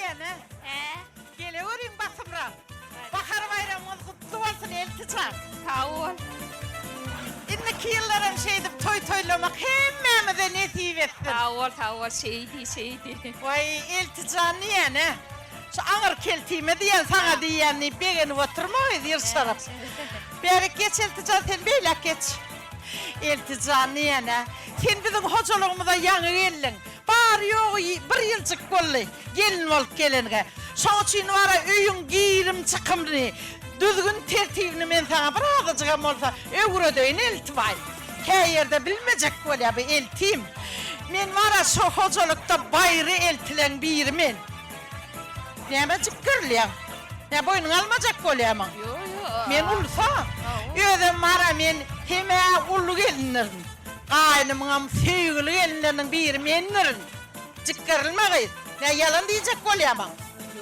diýýän-ä. Hä? Geleweriň basymrak. Bahar baýramyňyz gutly bolsun, Eltijan! Sag bol. Indiki ýyllaram şeýdip toý toýlamak hemmämize nesip etsin. Sag bol, sag bol, şeý diý, şeý diý. Waý, Eltijan diýýän-ä. Şu aňyr keltime diýýän, saňa diýýän diýip begenip oturma gyz, ýyrşaryp. Bärik geç Eltijan, sen beýläk geç. Eltijan diýýän-ä. Sen biziň hojalygymyza ýaňy geldiň. Bary-ýogy bir ýyljyk boldy gelin bolup geleniňe. Şoň üçin wara öýüň girim-çykymyny, düzgün-tertibini men saňa birazajygam bolsa öwredeýin eltibaý. Kä ýerde bilmejek bolýar bu eltim. Men wara şo hojalykda baýry eltileň biri men. Nämä jikgerilýäň? Nä boýnuňa almajak bolýarmyň? Ýo, ýo. Men ulusa. Özem wara men hem-ä uly gelindirin. Gaýnymyňam söýgüli gelinleriniň biri mendirin. Jikgerilme gyz. Nä ýalan diýjek bolýamyň?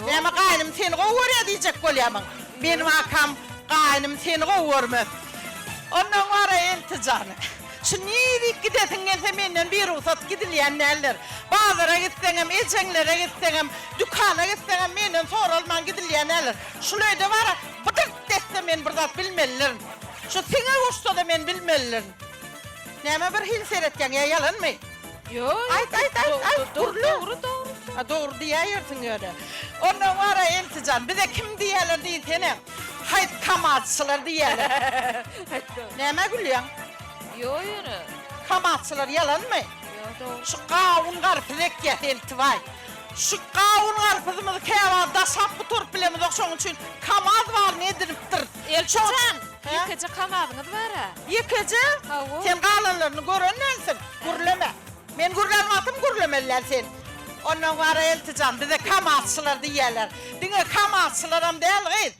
Näme gaýnym seni gowy görýär diýjek bolýamyň? Meniň akam gaýnym seni gowy görmez. Onnoň bara Eltijan. Şu nirik gidesiň gelse menden birugsat gidilýän däldir. Bazara gitseňem, ejeňlere gitseňem, dükana gitseňem menden soralman gidilýän däldir. Şul öýde bara bydyrt etse men bir zat bilmelidirin. Şu siňek uçsa-da men bilmelidirin. Nämä bir hili seretýäň ýa ýalanmy? Ýok. Aýt aýt aýt aýt gürle. Dogry dogry. A dogry diýäýersiň ýöne. Onnoň bara Eltijan bize kim diýýäler diýsene. Haýt kamazçylar diýýäler. Nämä gülýäň? Ýok ýöne. Kamazçylar ýalanmy? Ýok dogry. Şu gawun garpyz ekýäs Eltibaý. Şu gawun garpyzymyzy käwagt daşap gutaryp bilemizok şoň üçin kamaz baryny edinipdiris. Eltijan! Ýekeje kamazyňyz bar-a. Ýekeje? Hawa. Sen galanlaryny gören dälsiň. Gürleme. Men gürlän wagtym gürlemeli däl sen. Ondan gara Eltijan, bize kamazçylar diýýärler. Diňe kamazçylaram däl gyz.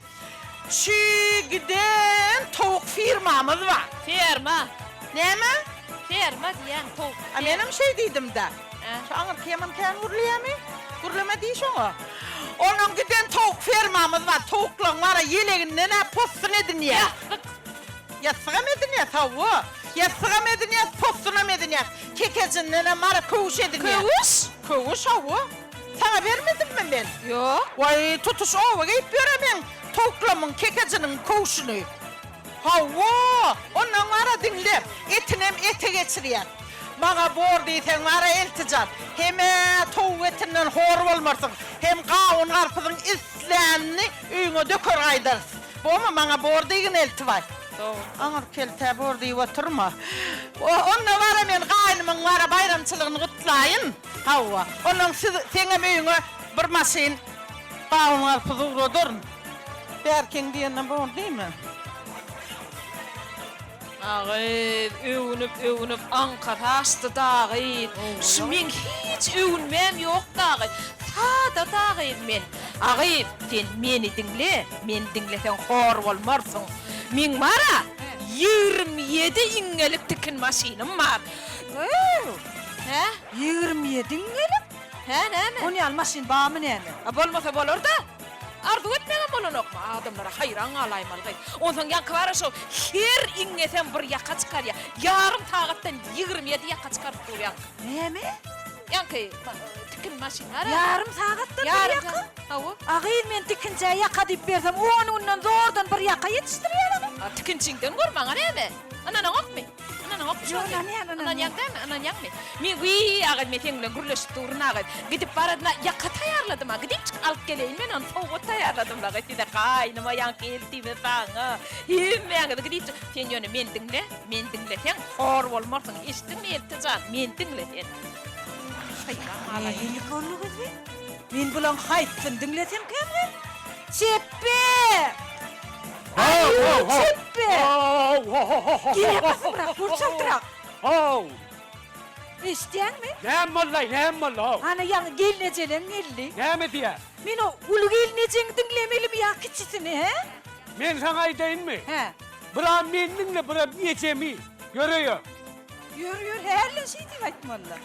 Şu giden towuk firmamyz bar. Ferma. Näme? Ferma diýýän, towuk. A menem şeý diýdim-dä. Şu aňyrky ýaman kän gürleýärmi? Gürleme diý şoňa. Onuň giden towuk fermamyz bar. Towuklaryň bar-a ýeleginden-ä possun edinýäs. Ýassyk. Ýassygam edinýäs, hawa. Ýassygam edinýäs, possunam edinýäs. Kekejindenem bar-a köwüş edinýäs. Köwüş? Köwüş, hawa. Saňa bermedimmi men? Ýok. Waý, tutuş oba geýip ýör-ä meň towuklamyň kekejiniň köwşüni. Hawa, ondan bar-a diňle, etinem ete geçirýän. Maňa bor diýseň bar-a Eltijan, hem-ä towuk etinden hor bolmarsyň, hem gawun-garpyzyň islänini öýüňe döker gaýdarys. Bormy, maňa bor diýgin Eltibaý. Dogry. Aňyr keltä bor diýip oturma. Onda bar-a men gaýnymyň bar-a baýramçylygyny gutlaýyn. Hawa, onnoň siz, seňem öýüňe bir maşyn gawun-garpyz ugradaryn. Bärkiň diýenden bor diýme. A gyz, öwünip-öwünip aňkasy aşdy dagy. Şu meň hiç öwünmäm ýok dagy. Sada dagy men. A gyz, sen meni diňle, meni diňleseň hor bolmarsyň. Meň bar-a, 27 iňňelik tikin maşynym bar. Gyz! Hä? 27 iňňelik? Hä, näme? On ýaly maşyn barmy näme? A bolmasa bolar-da. Arzuw etmegem bolanokmy? Adamlara haýran galaýmaly gyz. Onsoň ýaňky bar-a şo her iňňesem bir ýaka çykarýa. Ýarym sagatdan 27 ýaka çykaryp dur ýaňky. Näme? Ýaňky tikin maşyn bar-a. Ýarym sagatdan bir ýaka? Hawa. A gyz men tikinçä ýaka diýip bersem on günden zordan bir ýaka ýetişdirýär-a gyz. A tikinçiňden gör maňa näme? Ynanaňokmy? Ynanaňokmy şo Ýok, ynanýan, ynanýan. Ynanýaň dälmi? Ynanýaňmy? Men wiý, agyz, men seň bilen gürleşip durun agyz. Gidip baradyn-a, ýaka taýýarladym-a. Gidip alyp geleýin men ony, sowgat taýýarladym-la gyz size, gaýnyma, ýaňky eltime, saňa, hemmäňize gidip. Sen ýöne meni diňle, meni diňleseň, hor bolmarsyň, eşitdiňmi, elti jan, meni diňle sen. Haýran galaýyn. Nähili boldy gyz bi? Men bulaň haýsysyny diňlesemkäm gyz? Çepbe! Aý, çepbe! Gel basymrak, dur çaltrak. How! Eşidýäňmi? Näme boldy, näme boldy, how? Ana ýaňy gelnejeleň geldi. Näme diýýär? Men o uly gelnejeňi diňlemelimi ýa kiçisini, hä? Men saňa aýdaýynmy? Hä. Biram meni diňle, biram ejemi. Ýöreýär. Ýör, ýör, hälden şeý diýip aýtmalylar.